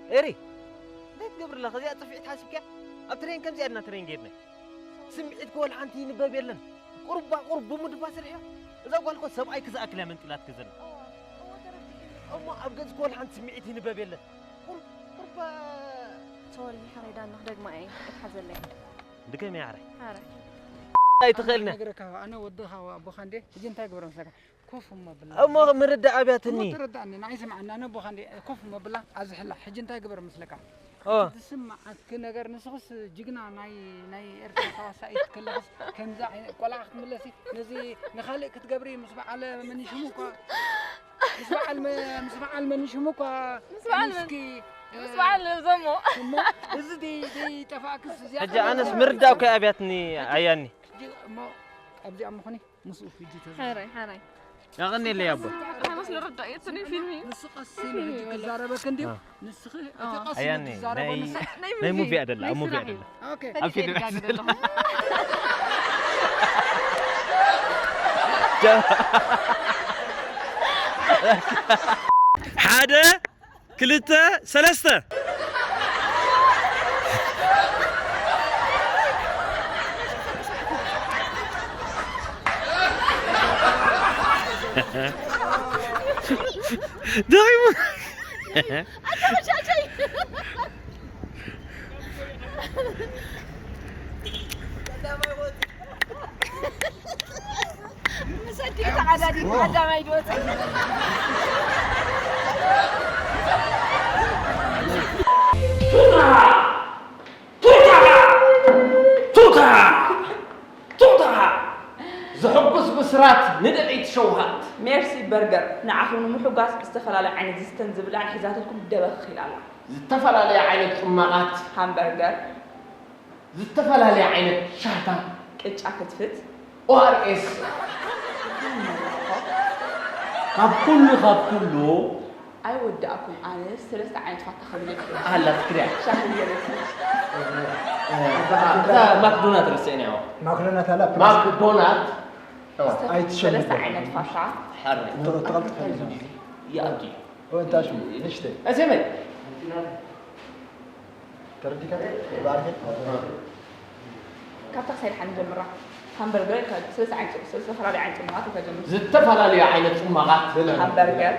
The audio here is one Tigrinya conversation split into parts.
ኤሪ፣ እንታይ ትገብር ኣለኻ? እዚኣ ጽፍዒት ሓሲብካያ? ኣብ ትሬን ከምዚኣ ድና ትሬን ጌድና። ስምዒት ከወል ሓንቲ ይንበብ የለን። ቁርባ ቁርብ ብሙድ እባ ስርሕያ። እዛ ጓል እኮ ሰብኣይ ክዝኣክል እያ መንጢላትኪ ዘላ። እሞ ኣብ ገጽ ከወል ሓንቲ ስምዒት ይንበብ የለን። ቁርብ ቁርባ ሶሪ፣ ሓራይ ዳና ክደግማ እየ። ክትሓዘለይ። ድገም እያ ሓራይ። ሓራይ። ኣይትኽእልና። ነግረካ፣ ኣነ ወድኻ ኣቦኻ እንዴ? ሕጂ እንታይ ግብረ ምሰካ? ኮፍ እሞ ብላ። እሞ ምርዳእ ኣብያትኒ። እሞ ተረዳእኒ፣ ንዓይ ስምዓኒ፣ ኣነ ኣቦኻ እንዴ? ኮፍ እሞ ብላ፣ ኣብዚ ሕላ። ሕጂ እንታይ ግብረ ምስለካ? ኦ። ዝስምዓኪ ነገር፣ ንስኽስ ጅግና ናይ፣ ናይ ኤርትራ ተዋሳኢት ከለኽስ፣ ከምዚ ዓይነት ቆልዓ ክትምለሲ፣ ነዚ ንኻልእ ክትገብሪ ምስ በዓል መን ሽሙ እኳ፣ ምስ በዓል መ-፣ ምስ በዓል መን ሽሙ እኳ፣ ምስ በዓል መን-፣ እስኪ፣ ምስ በዓል ዘሞ። እሞ፣ እዚ ደይ-፣ ደይጠፋእክስ እዚኣ ሕጂ ኣነስ ምርዳእ እኮ ኣብያትኒ፣ ኣያኒ። ሕጂ እሞ፣ ኣብዚኣ ምኾኒ፣ ምስኡ ሕጂ ተዛረብ። ሓራይ፣ ሓራይ። ያቐኔለይ ኣቦ። ሓመስ ልርዳእ እየ፣ እትኒ ፊልም እዩ። ንሱ ቀስ ኢሉ ሕጂ ክዛረበክ እንድዩ። አ። ንስኺ እቲ አ። ቀስ ኢሉ ኣያኒ፣ ትዛረቦ ናይ፣ ንሳ-፣ ናይ ናይ ሙቪ ሙቪ፣ ኣይደላ፣ ናይ ኣብ ሙቪ ስራሕ እዩ። ኣይደላ። ኦኬ። ኣብ ፊልም ቴዲ ኣይደላ። ጋር ደለኹ። ሓደ፣ ክልተ፣ ሰለስተ። ደኺሙ። ምስ ኣዲኡ ተዓዳዲሉ ቀዳማይ ዝወፀ። ቱታ! ቱታ! ቱታ! ቱታ! ዘሐጉስ ብስራት ንደለይቲ ሸውሃት። ሜርሲ በርገር፣ ንዓኹም ንምሕጓስ ዝተፈላለዩ ዓይነት ዝስተን ዝብላዕን ሒዛትልኩም ደበኽ ኢላ ኣላ። ዝተፈላለየ ዓይነት ጽማቓት። ሃምበርገር። ዝተፈላለየ ዓይነት ሻህታት። ቅጫ ፍትፍት። ኦ ኣር ኤስ። ካብ ኩሉ፣ ካብ ኩሉ። ኣይወዳእኩን፣ ኣነስ ሰለስተ ዓይነት ፋታ ከብል እየ። ኣላ ትክርያ። ሻሂ ገይረትኒ። እዛ፣ እዛ ማክዶናት ረሲዕናዮ። ማክዶናት ኣላ ፕላስ። ማክዶናት። ኣይትሸምቶ። ሰለስተ ዓይነት ፋታ። ሓራይ። ቶሎ ትቐልጥፍ። ይኣቱ። ወንታሹ፣ ንሽተይ። ኣሴመይ። ተረዲካ? ባርጌ? ካብታ ክሳይ ደሓን ንጀምራ። ሃምበርገር ኢልካ ሰለስተ ዓይነት፣ ሰለስተ ዝተፈላለዩ ዓይነት ጽማቓት ኢልካ ጀምር። ዝተፈላለዩ ዓይነት ጽማቓት። ሃምበርገር።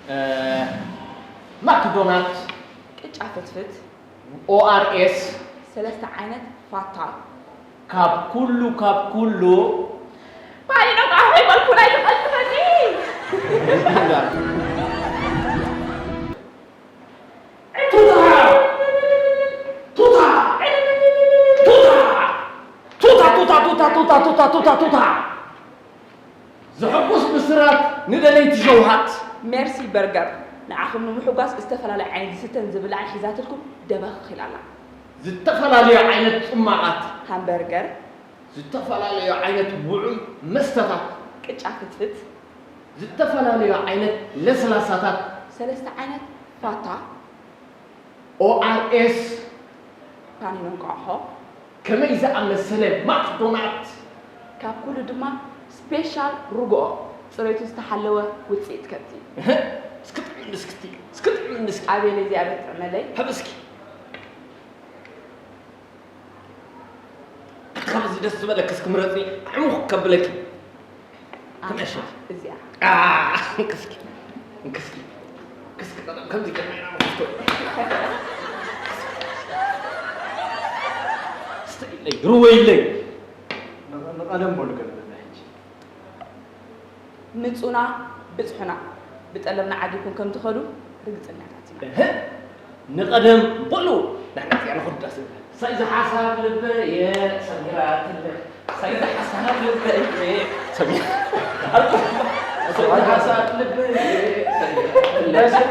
እ፣ ማክዶናልድ። ቅጫ ፍትፍት። ኦ ኣር ኤስ። ሰለስተ ዓይነት ፋታ። ካብ ኩሉ፣ ካብ ኩሉ። ባይኖ ቃሕ ይበልኩ ናይ ዝቐልጥፈኒ። ቱታ! ቱታ! ቱታ! ቱታ! ቱታ! ቱታ! ቱታ! ቱታ! ቱታ! ቱታ! ዘሐጉስ ብስራት ንደለይቲ ሸውሃት። ሜርሲ በርገር፣ ንዓኹም ንምሕጓስ ዝተፈላለዩ ዓይነት ዝስተን ዝብላዕን ሒዛትልኩም ደበኽ ኢላ ኣላ። ዝተፈላለዩ ዓይነት ጽማቓት። ሃምበርገር። ዝተፈላለዩ ዓይነት ውዑይ መስተታት። ቅጫ ፍትፍት። ዝተፈላለዩ ዓይነት ለስላሳታት። ሰለስተ ዓይነት ፋታ። ኦ ኣር ኤስ። ፓኒኖ እንቋቑሖ። ከመይ ዝኣመሰለ ማክዶናት! ካብ ኩሉ ድማ ስፔሻል ርግኦ፣ ጽሬቱ ዝተሓለወ ውጽኢት ከብቲ። እህ፣ እስኪ ጥዕምኒ እስኪ፣ እስኪ ጥዕምኒ እስኪ። ኣቤለይ እዚኣ ዶ ትጥዕመለይ? ሃብ እስኪ። ካብዚ ደስ ዝበለኪ እስኪ ምረጺ፣ ዕሙኽ ከብለኪ። ኣንታ፣ ትምሕሸ። እዚኣ። አ፣ እንክስኪ፣ እንክስኪ፣ እንክስኪ፣ ቀደም ከምዚ ቀድመና ንኸፍቶ። ስተይለይ፣ ርወይለይ። ን-፣ ንቐደም በሉ ገለ በዛ ሕጂ። ምጹና፣ ብጽሑና፣ ብጠለብና ዓጊብኩም ከም ትኸዱ ርግጸኛታት ኢና። እህ፣ ንቐደም በሉ፣ ንሕና እዚኣ ንኹዳ ስለ። ሰይ ዝሓሳብ ልበየ ሰሚራትለ። ሰይ ዝሓሳብ ልበየ ሰሚራ-፣ ሰይ ዝሓሳብ ልበየ ሰሚራትለ።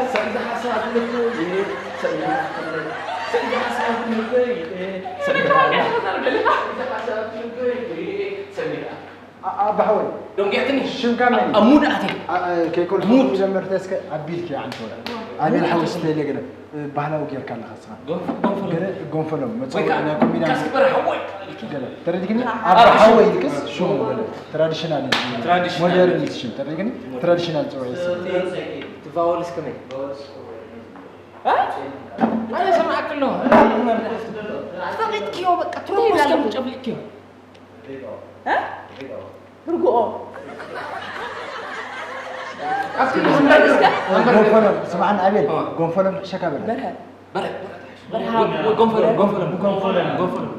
ሰይ ዝሓሳብ ልበየ ሰሚራትለ። ሰይ ዝሓሳብ ልበየ ሰሚራትለ። ሰይ ዝሓሳብ ልበየ ሰሚራ-፣ ኣ-፣ ኣባ ሓወይ። ደንጉያትኒ። ሽምካ መን እዩ? ኣብ ሙድ ኣትየ። ኣ-፣ ኣ-፣ ከይኮልኩ ሙድ። ዘመርተ እስከ ኣቢልኪ ዓንተ ወላ። ኣቤል ሓወይ ስተይለ ገለ፣ እ፣ ባህላዊ ጌርካ ኣለኻ እስኻ። ጎንፍ-፣ ጎንፈሎም። ገለ ጎንፈሎም። መጸውዒ ወይ ከዓ ናይ ኮሚድያን ካስኪ በርሀ ሓወይ። ገለ። ተረዲክኒ? ኣብ ኣባ ሓወይ ሓወይ። ኢልክስ ሽሙ ገለ። ትራዲሽናል እዩ። ትራዲሽናል። ሞደርን እዩ ሽም። ተረዲክኒ? ትራዲሽናል ጽውዒ እዩ። እቲ ቫወልስ ከመይ? እ? ኣነ ሰማዕክ ኣለኹ። ፈቒድክዮ በቃ፣ ትሮምቦስ ከም ጨፍሊቅክዮ። እ? ርግኦ። ኣብቲ ዝምበር እስከ። ጎንፈሎም፣ ስምዓኒ ኣቤል፣ ጎንፈሎም ሕሸካ በለ። በርሀ። በርሀ። በርሀ። ጎንፈሎም፣ ጎንፈሎም፣ ጎንፈሎም፣ ጎንፈሎም። ጎንፈሎም።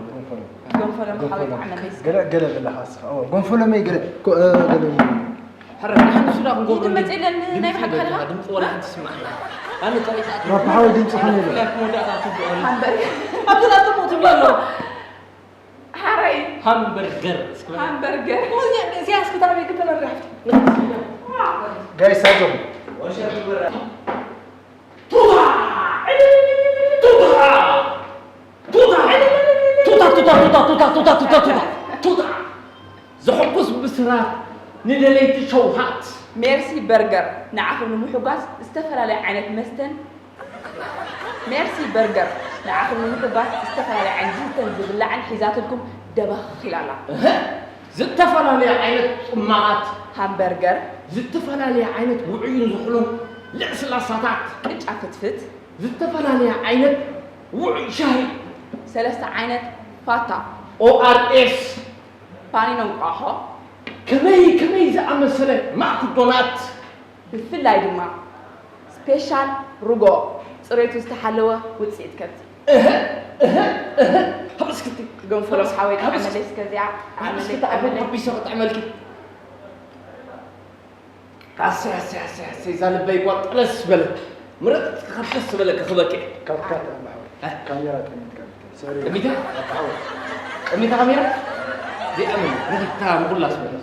ጎንፈሎም ሓወይ፣ ጎንፈሎም። ዓመለይ እስከ። ገለ፣ ገለ በለኻ እስኻ። ኦ፣ ጎንፈሎመይ ገለ፣ ኮ-፣ እ፣ ገለ። ሕረ፣ ንሓንቲ ሱዳ ክንጎብሮ ይትመጽእ የለን፣ ናይ ብሓቂ ሓደኻ? ድምፂ ወላ ሓንቲ ትስማዕ። ኣነ ጸሪጣት። ራብሓዊ ድምፂ ከመይ ይብል? ብፍላይ መወዳእታ ትብሉ ኣለ። ሃምበርገር። ኣብዚ ላጥሙ ትብሉ ኣሎ። ሓረይ። ሃምበርገር። እስኪ በል። ሃምበርገር። እዚኣ፣ እዚኣ እስኪ ታበይ ክትነርሕ? ጋይስ፣ ኣጆኹም። ቱታ! ቱታ! ቱታ! ቱታ! ቱታ! ቱታ! ቱታ! ቱታ! ቱታ! ዘሐጉስ ብስራት ንደለይቲ ሸውሃት። ሜርሲ በርገር፣ ንዓኹም ንምሕጓስ ዝተፈላለየ ዓይነት መስተን ሜርሲ በርገር፣ ንዓኹም ንምሕጓስ ዝተፈላለየ ዓይነት ዝስተን ዝብላዕን ሒዛትልኩም ደበኽ ኢላ ኣላ። እህ፣ ዝተፈላለየ ዓይነት ጽማቓት። ሃምበርገር። ዝተፈላለየ ዓይነት ውዑይን ዝሑልን ለስላሳታት። ቅጫ ፍትፍት። ዝተፈላለየ ዓይነት ውዑይ ሻሂ። ሰለስተ ዓይነት ፋታ። ኦኣርኤስ። ፓኒኖ እንቋሖ። ከመይ፣ ከመይ ዝኣመሰለ ማክዶናት። ብፍላይ ድማ ስፔሻል ርጎ፣ ጽሬቱ ዝተሓለወ ውጽኢት ከብቲ። እህ፣ እህ፣ እህ። ሃብ እስክቲ። ገንፎ ሎም ሓወይ፣ ሃብ እስክቲ። ዓመለይ እስከ እዚኣ፣ ሃብ እስክቲ ዓመለይ፣ ኣቦ ዓመለይ። ሓቢሶ ክጥዕመልኪ። ኣሰይ፣ ኣሰይ፣ ኣሰይ፣ ኣሰይ፣ እዛ ልበይ እኳ ጠለስ በለት። ምርጥ ክኸፍት ዝበለ ክኽበኪ። ካብ፣ ካብ፣ ካብ፣ እ? ካሜራ ጠሚትካ፣ ሶሪ። ጠሚተ? ኣቦ ሓወይ። ጠሚተ ካሜራ? ዘይኣምን፣ ንኽታ ንኹላ ስበለ።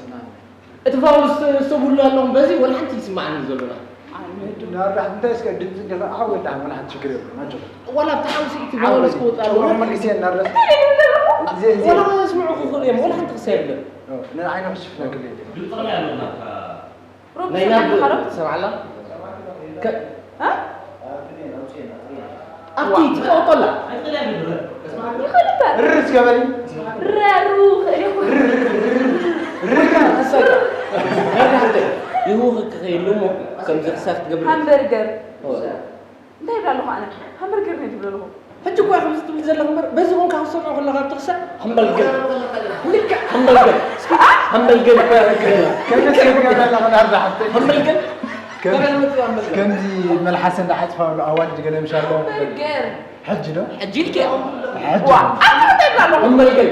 እቲ ፋውል ዝሰ-፣ ዝሰብሉ ኣለኹም በዚ ወላ ሓንቲ ይስማዓኒ ዘሎና። ኣነ ዶ- ናርዳሕ እንታይ እስከ ድምፂ እንዲኻ ዓወዳ ወላ ሓንቲ ችግር የብሉን፣ ኣጆኹም። ወላ ኣብቲ ሓሙስ እቲ ዓወደ። ፋውል እስከ ወጣ ኣለኹም። ጨውሮ መሊሰ ናርዳሕ። እዚ፣ እዚ። ወላ ስምዑ ክኽእል እዮም፣ ወላ ሓንቲ ክሳ የብለን። ኦ፣ ንዓይነ ክሽፍነክል እየ። ድምፂ ከመይ ኣለና? ሮብ ናይ ናብ ትሰምዓኒ ዶ? ትሰምዓላ? ከ- እ? ኣብቲ ትቀውጠላ። ይኸድ እምበር። ርር እስከ በሊ። ረሩ ክእል ይኹን። ርር፣ ርር፣ ርር። ርር። ሓሳብ። ርር። ይህውኽ ክኸይሉ እሞ ከምዚ ክሳብ ትገብር። ሃምበርገር። ኦ። እንታይ ይብላ ኣለኹ ኣነ? ሃምበርገር ነው ትብሎ ኣለኹ። ሕጂ እኮ ከምዚ ትብል ዘለኹ እምበር፣ በዚ እውን ካብ ዝሰምዖ ከለኻ ኣብቲ ክሳዕ ሃምበርገር። ልክዕ ሃምበርገር። እስኪ ሃምበርገር እኮ እያ ትብለና። ከምዚ ትብል ከላ ከዳር ዝሓፍተይ። ሃምበርገር። ከም-፣ ከመይ መፅኡ ሃምበርገር? ከምዚ መልሓሰ እንዳዓፅፋ ኣሎ ኣዋልድ ገለ ምሽ ኣሎ። ሃምበርገር። ሕጂ ዶ? ሕጂ ኢልኪ። ሕጂ። ዋ፣ ኣታ እንታይ ይብላ ኣለኹ? ሃምበርገር።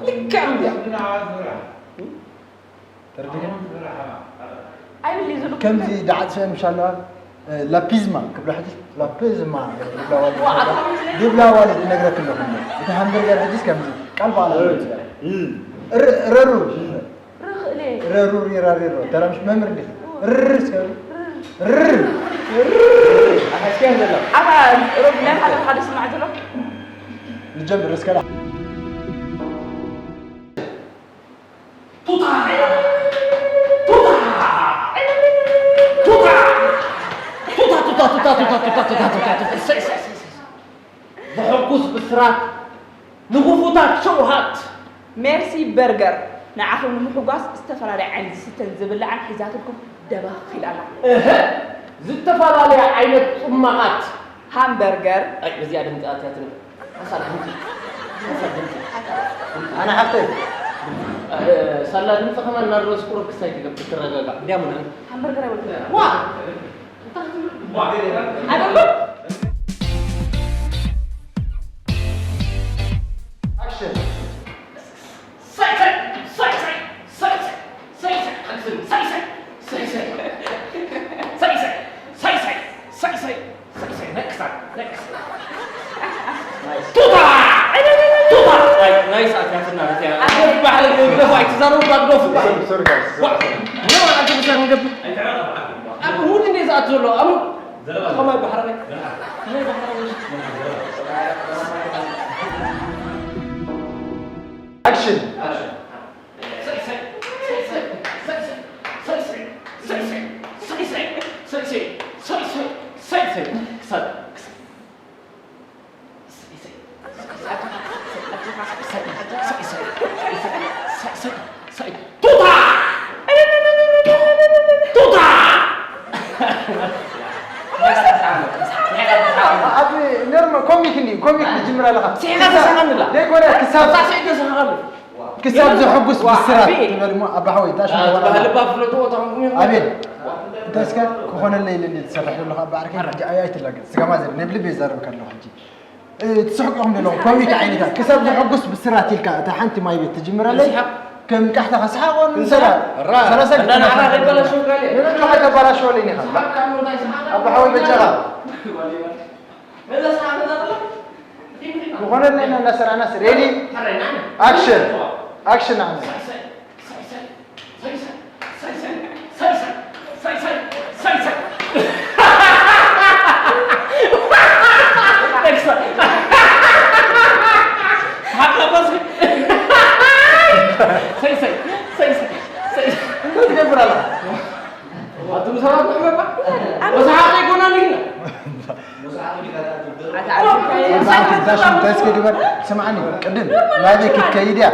ልክዕ እንዲያ። ተረዲእክኒ? ኣይብል እዩ ዝሉ። ከምዚ ደዓት ስእን ምሽ ኣለዋ፣ እ፣ ላፒዝማ ክብላ ሕጂ፣ ላፒዝማ ድብላ ዋልድ፣ ድብላ ዋልድ እነግረክ ኣለኹ። እቲ ሃምበርገር ሕጂስ ከምዚ ቃል በዓል ኣሎ። ር-፣ ረሩ። ርኽእሌ። ረሩ፣ ሪራ፣ ሪሮ። ተራ ምሽ መምህር እንዲኻ። ርር እስከ በል። ርር። ኣታ እስኪ ሮብ ናይ ሓደ ሓደ ስማዕ ዘሎ። ንጀምር እስከ ዳ። ቱታ! ቱታ! ቱታ! ዘሐጉስ ብስራት ንኽፉታት ሸውሃት። ሜርሲ በርገር፣ ንዓኹም ንምሕጓስ ዝተፈላለየ ዓይነት ዝስተን ዝብላዕን ሒዛትልኩም ደበኽ ኢላ ኣላ። እህ፣ ዝተፈላለየ ዓይነት ጽማቓት። ሃምበርገር። ኣይ፣ በዚኣ ድምፂ ኣትያትኒ። ሓሳብ ድምፂ። ሓሳብ ድምፂ። ኣነ ሓፍተይ። እ፣ ሳላ ድምፂ ከማን እናድረስ ቁሩብ ክሳይ ትገብር ትረጋጋዕ። እንዲያ ሙና። ሃምበርገር ኣይበልኩን። ዋ! እንታይ ትብል? ዋ! ኣይበልኩን። ኣክሽን። ሳይ፣ ሳይ፣ ሳይ፣ ሳይ፣ ሳይ፣ ሳይ፣ ሳይ፣ ሳይ፣ ሳይ፣ ሳይ፣ ሳይ፣ ሳይ፣ ሳይ፣ ሳይ፣ ሳይ፣ ሳይ፣ ሳይ፣ ናይ ክሳድ፣ ናይ ክሳድ። ቱታ! ቱታ! ናይ፣ ናይ ሰዓት ያትና፣ በዚያ። ኣገፍ ባሕሪ ግደፉ፣ ኣይትዛረቡ፣ ግደፉ። ሶሪ፣ ሶሪ፣ ጋይስ። ዋ! ምን ማለት ነው? ሰላም ገብ። ኣብ ሙድ እንደ ሰዓት ዘሎ፣ ኣብ ሙድ። ከማይ ባሕሪ። ከማይ ባሕሪ። ኣክሽን። ቱታ! ቱታ! ኮሚክ እንዲ ኮሚክ ትጅምር ኣለኻ። ስሒኻ ተሳኸንላ። ዘይኮነ ክሳብ ሳዕ ስሒት ተሳኸሉ። ክሳብ ዘሐጉስ ዋ፣ ብስራት ኣቤል። ትበል እሞ ኣባ ሓወይ እታ ሽም ኣቲ ትበል ባህል ኣላ። እባ ፍለጥዎ ታኹም ኣቤል እንታይ እስከ ክኾነለይ ኢለ እንዲ ትሰርሕ ዘለኹ ኣባ ዓርከይ ሕጂ ኣይ ኣይትላገጽ ስጋማ ዘር ነብ ልቤ ይዛረብካ ኣለኹ ሕጂ እ፣ ትስሕቁ ኢኹም ዘለኹም ኮሚክ ዓይነታት ክሳብ ዘሐጉስ ብስራት ኢልካ እታ ሓንቲ ማይ ቤት ትጅምረለይ ንስሓቅ። ከም ቃሕታ ከስሓቆን ንስሓቅ። ራ። ሰላሳ እና ንዓኻ ከይበላሸው ጋር ንበቃ ከተባላሸው ለይ ኒኻ ኣባ ሓወይ በጃኻ ነዛ ሰዓት ነዛ ጥላ ዝኾነለና እናሰራናስ ሬዲ ኣክሽን ኣክሽን ንዓና እንታይ ትገብር ኣለኻ ኣቱም ሰባት ንሕመባ ብዝሓት ኣይኮናን ኢልና እንታይ እስከ ግበር ስምዓኒ ቅድም ናበይ ክትከይድ እያ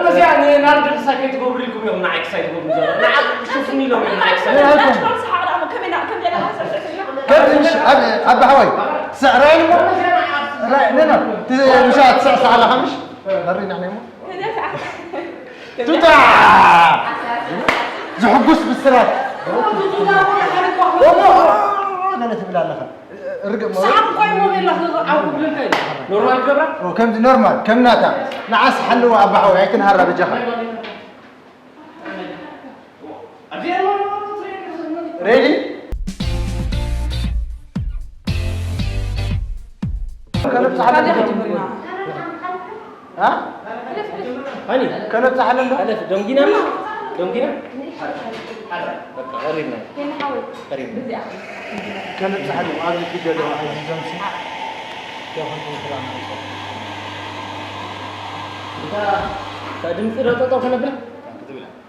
ነዚኣ ንናርዲ ክሳይ ከይትገብሩ ኢልኩም እዮም ንዓይ ክሳይ ትገብሩ ዘሎ ንዓ ሽፍን ኢሎም እዮም ንዓይ ክሳይ ከምዚ ምሽ ኣባ ሓወይ ትስዕራይ እሞ ምሻ ትስዕስዕ ኣለኻ ምሽ ነሪና እሞ ቱታ ዝሕጉስ ብስራት ገለ ትብል ኣለኻ ርግእ ሰዓት ቆይሞ ቤላ ዓው ብልንታይ ኖርማል ገብራ ከምዚ ኖርማል ከም ናታ ንዓስ ሓልዋ ኣባ ሓወይ ኣይትንሃራ በጃኻ ሬዲ ከነብፅሓ ኣለና ሃኒ ከነብፅሓ ኣለና ኣለፍ ደንጊና ደንጊና በቃ ቀሪብና ቀሪብና ከነብፅሓ ኣለና ኣብዚ ፊደል ኣብዚ ዘምሲ እታ ድምፂ ዶ ጠጠው ከነብላ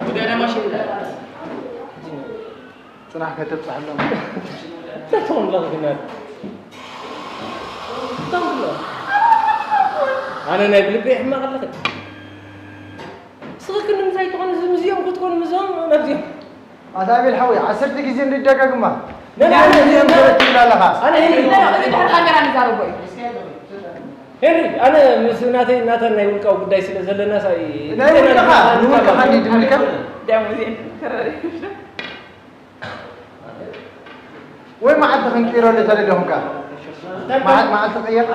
ጉዳይ ደማሽ ፅናሕ ከተብፅሐሎም ተተወንላ ግን ኣነ ናይ ብልቢ ሕማቕ ኣለኽን ስኽክን ንምንታይ ትኾኑ ምዝዮም ክትኮኑ ምዞም ናብዚኦም ኣታ ኣቤል ሓወይ ዓሰርተ ግዜ እንድደጋግማ ነን ኣነ እዚኦም ተረኪብና ኣለኻ ኣነ ሄሪ እዚ ድሕሪ ካሜራ ንዛረቦ እዩ ሄሪ ኣነ ምስ ናተይ ናተን ናይ ውልቃዊ ጉዳይ ስለ ዘለና ሳይ ናይ ውልቅኻ ንውልቅኻ እንዲ ድምልካ ዳሞ እዚአን ተረሪ ወይ መዓልቲ ክንቅይረሉ ተደሊኹም ከ መዓልቲ መዓልቲ ቅየር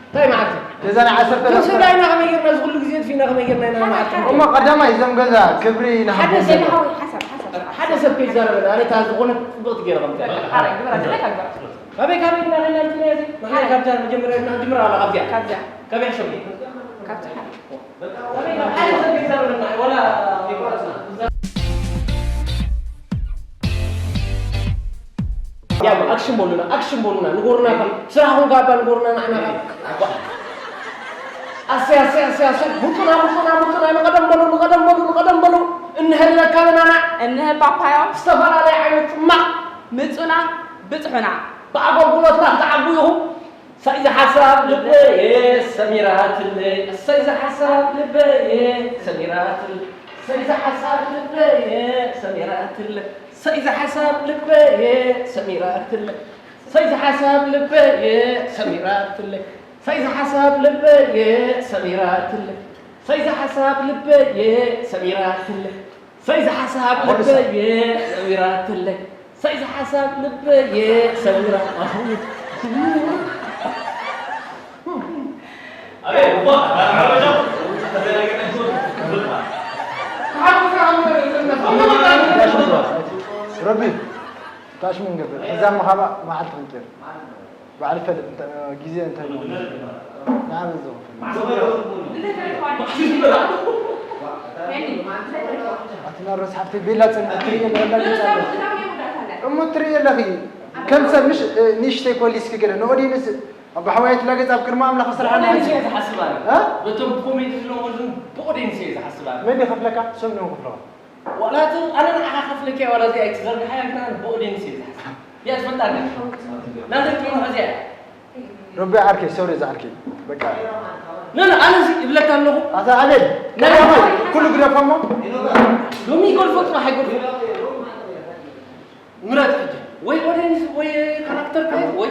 እንታይ መዓልቲ ገዛና ዓሰርተ ግን ስድራ ኢና ከመይ ጌርና እዚ ኩሉ ግዜ ጥፊእና ከመይ ጌርና ኢና መዓልቲ እሞ ቀዳማይ እዞም ገዛ ክብሪ ሓደ ንሃቦም ሰብ ዘለና ሓወይ ሓሳብ ሓሳብ ሓደ ሰብ ከይዛረበ ኣነ እታ ዝኾነት ፅብቕቲ ገይረ ከምታ ሓራይ ግበራ ድሌት ኣግበራ ካበይ ካበይ ኢና ኸይና ልፅና እዚ ንሕና ካብዛ መጀመርያ ና ጅምራ ኣላ ካብዚኣ ካብዚኣ ካበይ ሕሸም ካብዚ ሓደ ካበይ ካብ ሓደ ሰብ ከይዛረበና ወላ ከይቆረፅና ያው ኣክሽን በሉና ኣክሽን በሉና ንጎርና ስራሕኩም ካባ ንጎርና ንዓና ኣሰይ ኣሰይ ኣሰይ ኣሰይ ሙጡና ሙጡና ሙጡና ንቐደም በሉ ንቐደም በሉ ንቐደም በሉ እንሀለካ በናና እንህ ፓፓዮ ዝተፈላለየ ዓይነት ጽማቕ ምጹና ብጽሑና ብኣገልግሎትና ክትዓቡ ኢኹም ሳይዚ ሓሳብ ልበየ ሰሚራትለይ ሳይዚ ሓሳብ ልበየ ሰሚራትለይ ሳይዚ ሓሳብ ልበየ ሰሚራትለይ ሳይዚ ሓሳብ ልበየ ሰሚራትለይ ሳይዚ ሓሳብ ልበየ ሰሚራትለይ ሳይዚ ሓሳብ ልበየ ሰሚራትለይ ሳይዚ ሓሳብ ልበየ ሰሚራትለይ ሳይዚ ሓሳብ ልበየ ሰሚራትለይ ሳይዚ ሓሳብ ልበየ ሰሚራ ረቢ ታሽሙ ንገብር ሕዛ ምሃባ መዓልቲ ክንቅር ባዕሊ ፈልጥ ግዜ እንታይ ንዓበ ዘኽፍል ኣቲ ናርዶስ ሓፍተይ ቤላ ፅንዕቲ ትርእየ ኣለኺ እሞ ትርእየ ኣለኺ ከም ሰብ ምሽ ንእሽተይ ኮሊስኪ ገለ ንኦዲንስ ኣባ ሓወይ ኣይትላገጽ ኣብ ቅድሚ ኣምላኽ ስራሕ ኣላ ኦዲንስ እየ ዝሓስብ ኣነ እ በቶም ብኮሜዲ ዝለመዱን ብኦዲንስ እየ ዝሓስብ ኣነ መን ይኸፍለካ ስም ነው ይኸፍለኻ ዋላ እቲ ኣነ ንዓኻ ከፍለኪ እያ ዋላ እዚኣ ኣይትዘርግሓያ ግን ኣነ ብኦዲንስ እየ ዝሓስብ እያ ትፈልጣ ግን ናተይ ጥሩ ሕዚያ እያ ረቢ ዓርከይ ሶሪ ዝዓርከይ በቃ ነ ኣነ እዚ ይብለካ ኣለኹ ኣታ ኣቤል ናይ ቀዳማይ ኩሉ ግደፎሞ ሎሚ ይጎልፎ ጽባሕ ኣይጎልፎ ምረጥ ሕጂ ወይ ኦዲንስ ወይ ካራክተር ወይ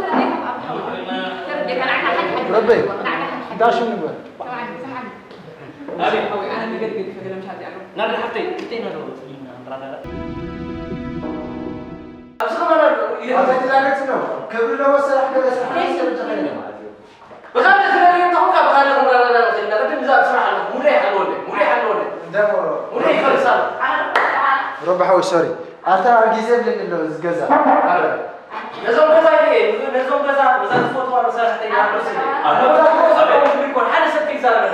ተረዲእካ ኣብ ሓዊ። ተረዲእካ፣ ንዓና ሓንቲ ሓንቲ። ረበይ፣ ንዓና ሓንቲ ሓንቲ። ዳሽን ንግበር። ሰምዓኒ፣ ሰምዓኒ። ኣቤት። ሓዊ፣ ኣነ ነገር ገዲፈ ገለ መሻርክቲ ኣለዉ። ናብራ ሓፍተይ፣ እንታይ ናብራ ወፂእና ንራዳዳ? ኣብዚ ከማን ኣሎ፣ ይሄ ኣብ ዘይተዛረብቲ ነው። ክብሪ ለዎ ስራሕ ገለ ስራሕ ሓይሲ ብቻ ከይነ ማለት እዩ። ብኻልእ ክነሪኦ እንተኾንካ ብኻልእ ክንረዳዳ ንኽእል ኢና። ቅድም እዛ ኣብ ስራሕ ኣለኹ። ሙሉእ ይሓልወለይ፣ ሙሉእ ይሓልወለይ። እንደሞ ሙሉእ ይፈልሳ። ረቢ ሓወይ፣ ሶሪ። ኣታ ግዜ የብለኒ ኣሎ፣ እዚ ገዛ። ኣረ፣ ነዞም ገዛ ይርኤ፣ ነዞም ገዛ፣ ነዛ ዝፈትዋ መሳርሕተይ ይሃብስ። ኣረ፣ ኣረ፣ ኣረ፣ ይኮን፣ ሓደ ሰብ ከይዛረብ።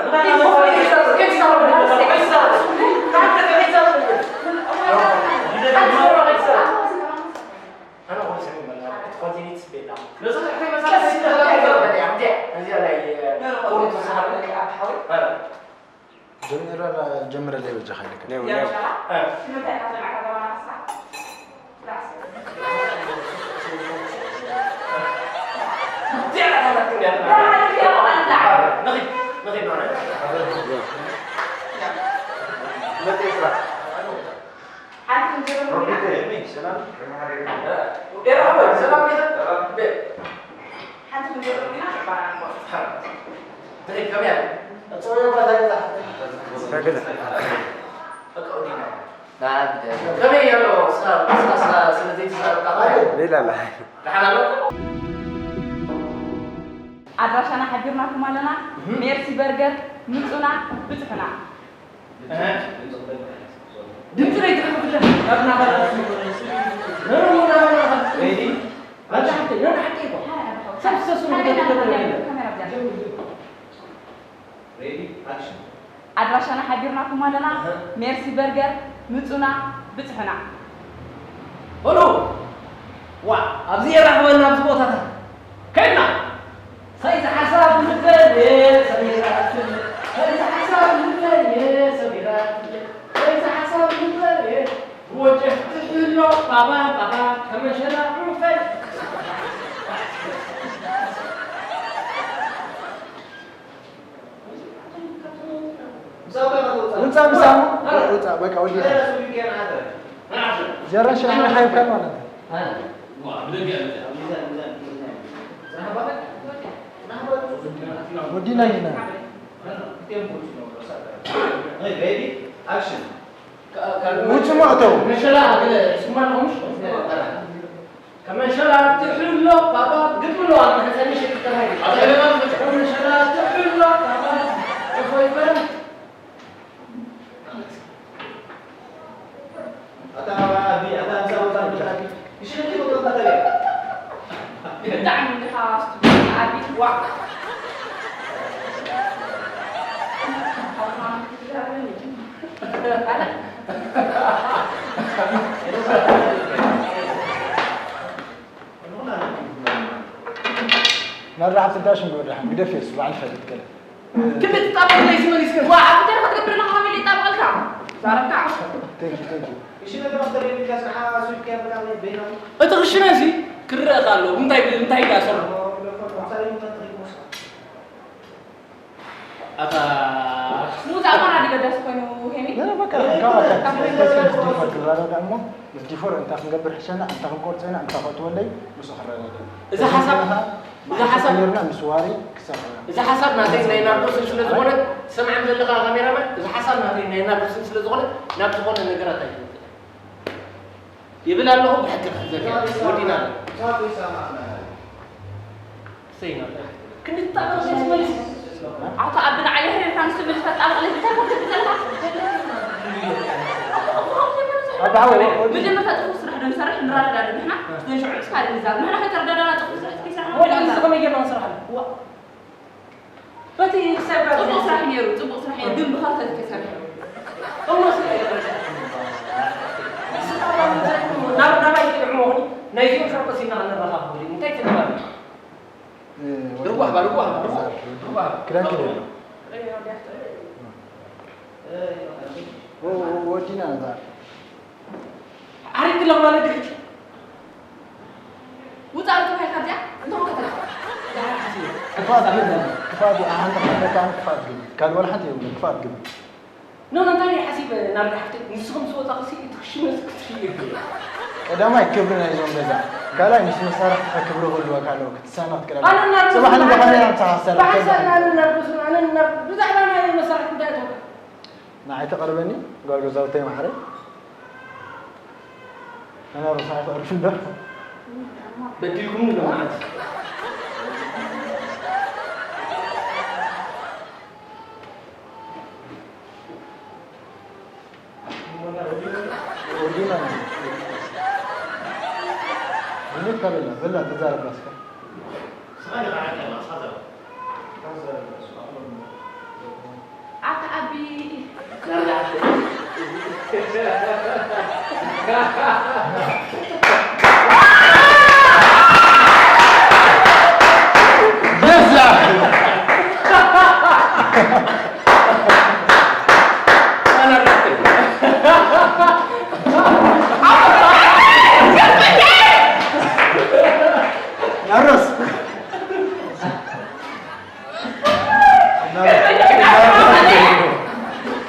ኣነ ኹሉ ሰብ ይመልኣ። እቲ ኮንቲኒት ቤላ። ነዚ ትሕተይ መሳርሒ ቀስ ኢለ ክዛረብ። እዚኣ ናይ፣ እ፣ ቁሩብ ተሳሃብ። ኣረ። ጀሚረ፣ ጀምረለይ በጃኻ ኢለካ። ኔው፣ ኔው። እ። እዚኣ ናታትክን እያ። ንኺድ፣ ንኺድ፣ ንኺድ። መጤ ስራሕ። ሓንቲ ክንጀምር ኢና። ሮቢት፣ ሰላም። ኤራ፣ ሰላም ዲኻ? ቤ። ሓንቲ ክንጀምር ኢና። ንኺድ፣ ከመይ ኣለ? እታ ገዛ። በቃ፣ ወዲና። ከመይ ኣሎ? ስራ፣ ስራ፣ ስራ፣ ስለ ዘይተዛረብካ ከመይ? ሌላ ኣላ። ደሓን ኣሎ? ኣድራሻና ሓቢርናኩም ኣለና። እህ። ሜርሲ በርገር፣ ምጹና፣ ብጽሑና። እህ። ድምጺ ናይ ትሕቲ ጉድለት። ሬዲ? ኣታ ሓፍተይ፣ ናይ ሓቂ እኮ። ሰብ ሰሱ ካሜራ፣ ካሜራ፣ ካሜራ። ሬዲ፣ ኣክሽን። ኣድራሻና ሓቢርናኩም ኣለና። እህ። ሜርሲ በርገር፣ ምጹና፣ ብጽሑና። ሆሎ! ዋ፣ ኣብዚ የራኽበና ኣብዚ ቦታታት። ከይድና! ሰይዚ ሓሳብ ልበየ፣ ሰሚራ ትብል። ሰይዚ ሓሳብ ልበየ፣ ሰሚራ ትብል። ሰይዚ ሓሳብ ልበየ፣ ወጀፍ ትሕሎ፣ ባባ፣ ባባ፣ ከመሸላ ዑፈይ። ውፃእ ምሳሙ፣ ውፃእ፣ በቃ ወዲና። ዘረን ሽሕን ሓይብካን ማለት ነው። ወዲና ኢና። ውፅእ መእተው። ከመንሸላ ትሕሎ ባባ ግጥምሎ ኣብ መሕፀኒ ሽግር ተባሂሉ። ከመንሸላ ትሕሎ ባባ እፎይ በል። ኣታ ኣቢ፣ ኣታ ኣምሳ ቦታ ብቻ። ይሽንቲ ቦታ ተገ። ብጣዕሚ እንዲኻ ስቱዲዮ ዓቢ፣ ዋዕ። ናብራ ሓንቲ ዳሽን ግበር፣ ደሓን ግደፍ፣ የሱ በዓል ፈልጥ ገለ። ክንዲ ትጣበቕ ለይሲ መሊስከ። ዋ፣ ኣብ እንታይ ክትገብር ኣለኻ? ከመይ ኢለ ይጣበቐልካ? ዛረብካ። Thank you, thank you. እሺ፣ ነገራት ተረዲእካ ስርሓ ሱቅ ከይበላ በይና። እቲ ክሽነ እዚ ክረአ ኣሎ። እንታይ ብ-፣ እንታይ ኢላ ሰርሖ? ኣታ ሙዛ ኣማና ዲበዳስ ኮይኑ ሄሚ? لا، لا، በቃ፣ ካብ ኣታ ምስ ዲፎር ክረዳዳእ እሞ፣ ምስ ዲፎር እንታይ ክንገብር ሕሸና፣ እንታይ ክንቆርጾ ኢና፣ እንታይ ከእትወለይ፣ ምስኡ ክረዳዳእ። እዚ ሓሳብ፣ እዚ ሓሳብ፣ ጌርና ምስ ዋሪ ክሰርሕ ኢና። እዚ ሓሳብ ናተይ ናይ ናርዶስን ስለ ዝኾነ፣ ትሰምዓኒ ዘለኻ ካሜራማን፣ እዚ ሓሳብ ናተይ ናይ ናርዶስን ስለ ዝኾነ፣ ናብ ዝኾነ ነገራት ኣይትምጥእ። ይብል ኣለኹ፣ ብሕጊ ክሕዘካ እየ። ወዲና ኣሎ። ሰይና፣ ክንዲ ትጣበቕ ዘይትመልስ። ኣታ ኣብ ንዓይ የሕሪርካ ንሱ መልስ ተጣበቕ ለይ እንታይ ኮንክ ትዘልካ? ኣባ ሓወይ፣ ወዲ መጀመርታ ጽፉፍ ስራሕ ዶ ንሰርሕ ንረዳዳእ ንሕና፣ እተን ሽዑ እስካ ንዛረብ። ንሕና ከይተረዳዳና ጽፉፍ ስራሕ ከይሰራሕና ወዲ ንዛረብ። ንስኻ መጀመርያ ስራሕ ኣለ። ዋ። በቲ ክሳብ ጽቡቕ ስራሕ ነይሩ፣ ጽቡቕ ስራሕ ነይሩ፣ ግን ብኸርተት ተሰሪሑ። እሞ ስለ ናብ ናባይ ክድዕሞ ኹኒ፣ ናይዚኦም ሸርቆ ሲና ክንረኻኸብ ድዩ? እንታይ ትብል? እ፣ ርዋህ ባ፣ ርዋህ ባ፣ ርዋህ ባ። ክዳን ክደን። ኦ፣ ኦ፣ ወዲና እዛ። ዓሪግ ለማለት ድሕጂ። ውጻእ ተባሂልካ እዚኣ እንተ ሞተት። ክፋት ግን፣ ክፋት ግን፣ ኣንተ ክፋት ግን፣ ክፋት ግን። ካልእ ወላ ሓንቲ የብሉን፣ ክፋት ግን። ኖ፣ ኖ፣ እንታይ ሓሲብ ናርዲ ሓፍተይ፣ ንስኹም ዝወጻ ክሲ እቲ ክሽነ ክትሽነ ይብል። ቀዳማይ ክብሪ ናይዞም ገዛ፣ ካልኣይ ምስ መሳርሕትኻ ክብሪ ክህልወካ ኣለዎ፣ ክትሳነ ክትክእል ኣለካ። ኣነ ናርዲ ጽባሕ ንግሆ ስምዓኒ፣ ካሜራ ምሳኻ ክሰርሕ ብሓንሳብ ከሎ። ኣነ ናርዲ ስምዓኒ፣ ናርዲ ብዛዕባ ናይ መሳርሕቲ እንታይ ትብል? ንዓይ ተቐርበኒ፣ ጓል ገዛውተይ ማዕረ። ኣና ሮሳ ተቕርፍ እንዶ። በዲልኩም ንሎ ማለት። ወዲና። ብሉት ከበላ፣ በላ ተዛረባ እስከ። ኣታ ኣቢ። ናርዶስ።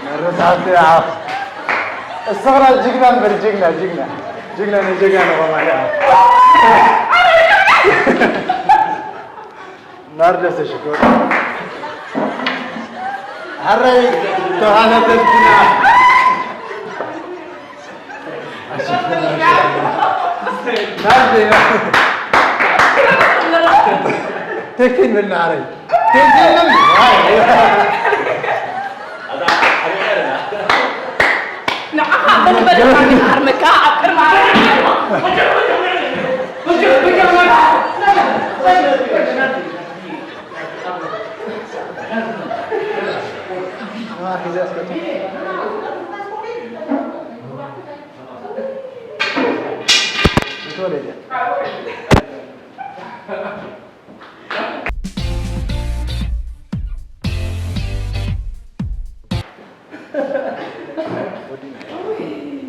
ናርዶስ ሓፍተይ፣ ዓው። እስኽና ጅግና እምበር ጅግና፣ ጅግና። ጅግና ንጅግና ንኾማ፣ ዓው። ናርዶስ ሽኮር። ሓራይ ተኻታተልትና። ናርዲ። ቴክቴን በልና ዓረይ። ቴክቴን በልና። ንዓኻ በልበል ዓርመካ ኣብ ቅድሚ ዓረይ።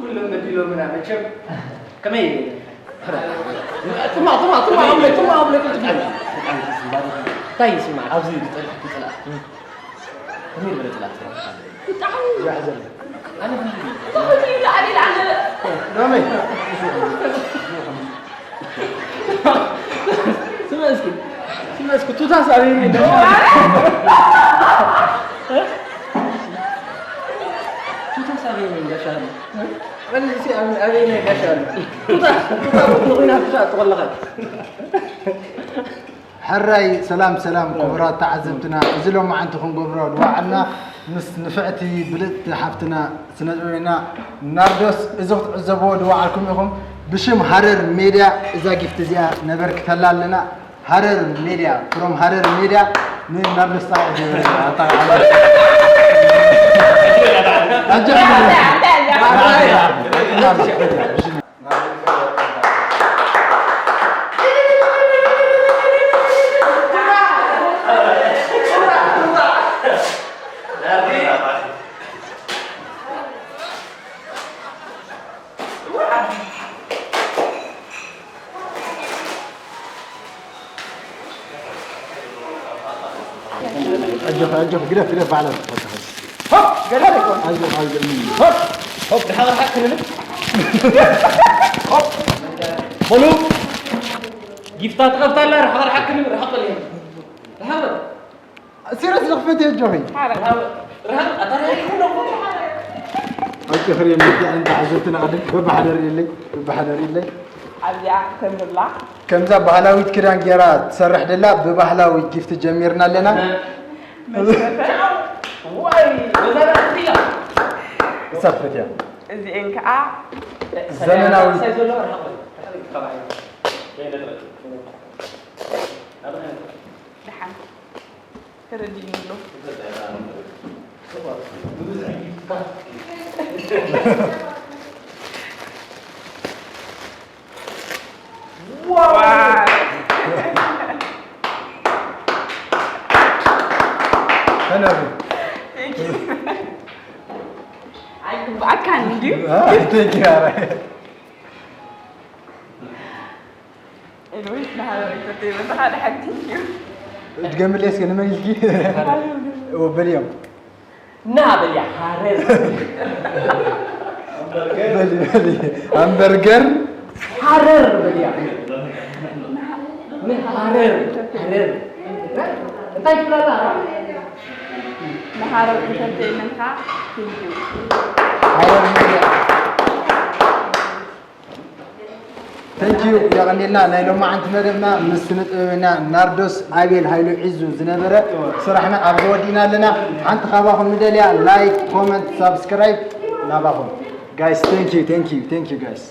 ኩሎም በዲሎምና መቸም። ከመይ? ጥማቕ፣ ጥማቕ፣ ጥማቕ፣ ኣምለጥ፣ ጥማቕ፣ ኣምለጥ፣ ጥማቕ። እንታይ ይስማዕ? ኣብዚ ዝጸልእ፣ ዝጸልእ። ከመይ ዝበለ ጽላት? ብጣዕሚ። ኣነ ብጣዕሚ ይለዓል፣ ይለዓል። ናመይ? ስመ እስኪ፣ ስመ እስኪ፣ ቱታስ ኣበይ ነው? ቱታስ ኣበይ ነው? ጋሻ መልሲ፣ ኣበይ፣ ኣበይ ነው? ጋሻ ቱታ፣ ቱታ፣ ቱታ፣ ቱታ፣ ቱታ፣ ሕራይ ሰላም ሰላም ክቡራት ተዓዘብትና፣ እዚ ሎማዓንቲ ክንገብሮ ዝወዓልና ምስ ንፍዕቲ ብልጽቲ ሓፍትና ስነ ጥበበኛ ናርዶስ እዚ ክትዕዘብዎ ዝወዓልኩም ኢኹም። ብሽም ሃረር ሜድያ እዛ ጊፍት እዚኣ ነበርክተላ ኣለና። ሃረር ሜድያ፣ from ሃረር ሜድያ ንናርዶስ ጣቕዕ ጀበና። ኣጣቕዓላ። ኣጀ ኣጆኽ፣ ግደፍ፣ ግደፍ፣ ባዕላ ትፈትሓ። ሆፕ! ገለ ኣይኮን። ኣጆኽ፣ ኣይገርምን እዩ። ሆፕ! ሆፕ! ድሓር ሓቅ ክንብል። ሆፕ! በሉ! ጊፍታ ትኸፍታ ኣላ፣ ርሓቕ፣ ርሓቕ ክንብል፣ ርሓቕ በል። ርሓቕ በል። ሲሪየስ ንኽፈት እየ፣ ኣጆኺ። ርሓቕ፣ ርሓቕ፣ ኣታ ርሓቕ ክንብል። ኣጆኺ፣ ሪም፣ እንታይ ዓዘብትና ቅድም፣ በባሓደ ርእይለይ፣ በባሓደ ርእይለይ። ኣብዚኣ ከም ዘላ። ከምዛ ባህላዊት ክዳን ጌራ ትሰርሕ ደላ፣ ብባህላዊ ጊፍት ጀሚርና ኣለና። መሽረፈት። ዋይ፣ በዛ ራእሲ እያ። እሳ ክፈትያ። እዚኤን ከዓ ዘመናዊ። ሳይ ዘለዎ ርሓቕ በል። ርሓቕ በል። ደሓን። ተረዲእኒ ኣሎ። ዋው! ተነሩ። ኣይግብኣካን እንድዩ። አ፣ thank you፣ ኣረ። Anyways፣ ንሃረር እንተተይበልኻ ደሓን፣ thank you። ድገምለይ እስከ፣ ንመን ኢልኪ? በልዮም። ና በልያ፣ ሃረር። በሊ፣ በሊ። ሃምበርገር። ሃረር በልያ። ንሃረር፣ ሃረር። እንታይ ትብላላ? ንሃረር ኢንተርቴይንመንትካ፣ thank you። ሃረር ሚድያ። Thank you፣ የቐኔልና። ናይ ሎማዓንቲ መደብና ምስ ስነ ጥበበኛ ናርዶስ ኣቤል ሃይሉ ሒዙ ዝነበረ ስራሕና ኣብዚ ወዲእና ኣለና። ሓንቲ ካባኹም ንደልያ ላይክ፣ ኮመንት፣ ሳብስክራይብ ናባኹም። Guys፣ thank you፣ thank you፣ thank you፣ guys።